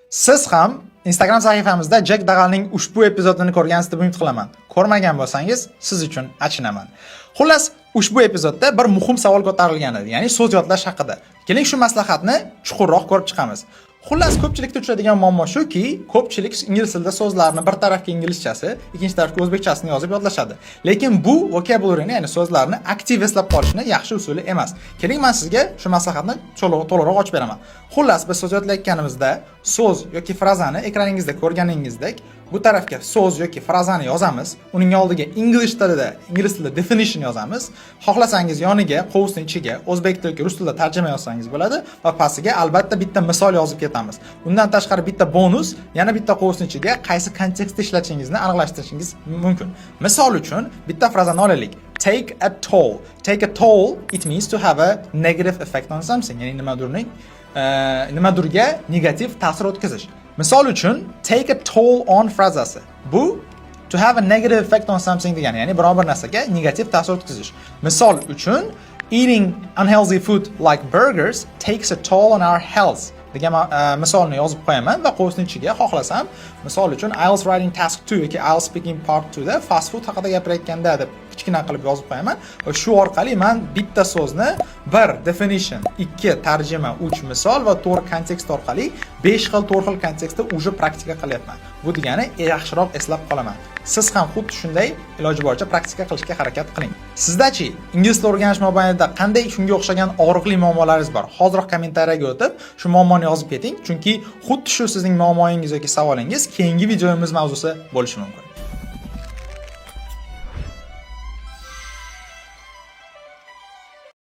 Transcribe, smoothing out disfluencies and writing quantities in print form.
Siz ham Instagram sahifamizda Jek Dag'alning ushbu epizodini ko'rgansiz deb umid qilaman. Ko'rmagan bo'lsangiz, siz uchun achinaman. Xullas, ushbu epizodda bir muhim savol ko'tarilgan edi, ya'ni so'z yodlash haqida. Keling, shu maslahatni chuqurroq ko'rib chiqamiz. Xullas, ko'pchilikda uchraydigan muammo shuki, ko'pchilik ingliz tilida so'zlarni bir tarafga inglizchasi, ikkinchi tarafga o'zbekchasini yozib yodlashadi. Lekin bu vocabulary, ya'ni so'zlarni aktiv eslab qolishni yaxshi usuli emas. Keling, men sizga shu maslahatni to'liqroq ochib beraman. Xullas, biz so'z yodlayotganimizda so'z yoki frazani ekraningizda ko'rganingizdek bu tarafga so'z yoki frazani yozamiz. Uning oldiga ingliz tilida definition yozamiz. Xohlasangiz, yoniga qovusning ichiga o'zbek tili yoki rus tilida tarjima yozsangiz bo'ladi va pastiga albatta bitta misol yozib ketamiz. Undan tashqari bitta bonus, yana bitta qovusning ichiga qaysi kontekstda ishlatishingizni aniqlashtirishingiz mumkin. Misol uchun, bitta frazani olaylik. Take a toll. Take a toll, it means to have a negative effect on something. Ya'ni nimadirga negativ ta'sir o'tkazish. Misol uchun, "take a toll on" frazasi. Bu "to have a negative effect on something" degani, ya'ni biror bir narsaga negativ ta'sir o'tkazish. Misol uchun, "Eating unhealthy food like burgers takes a toll on our health" degan misolni yozib qo'yaman va qovusning ichiga xohlasam, misol uchun, IELTS Writing Task 2 yoki IELTS Speaking Part 2 da fast food haqida gapirayotganda deb kichkina qilib yozib qo'yaman va shu orqali man bitta so'zni bir definition, ikki tarjima, uch misol va to'rt kontekst orqali besh xil, to'rt xil kontekstda уже praktika qilyapman. Bu degani yaxshiroq eslab qolaman. Siz ham xuddi shunday iloji boricha praktika qilishga harakat qiling. Sizdachi, ingliz tili o'rganish mobaynida qanday shunga o'xshagan og'riqli muammolaringiz bor? Hoziroq kommentariyaga o'tib, shu muammoni yozib keting, chunki xuddi shu sizning muammoyingiz yoki savolingiz keyingi videomiz mavzusi bo'lishi mumkin.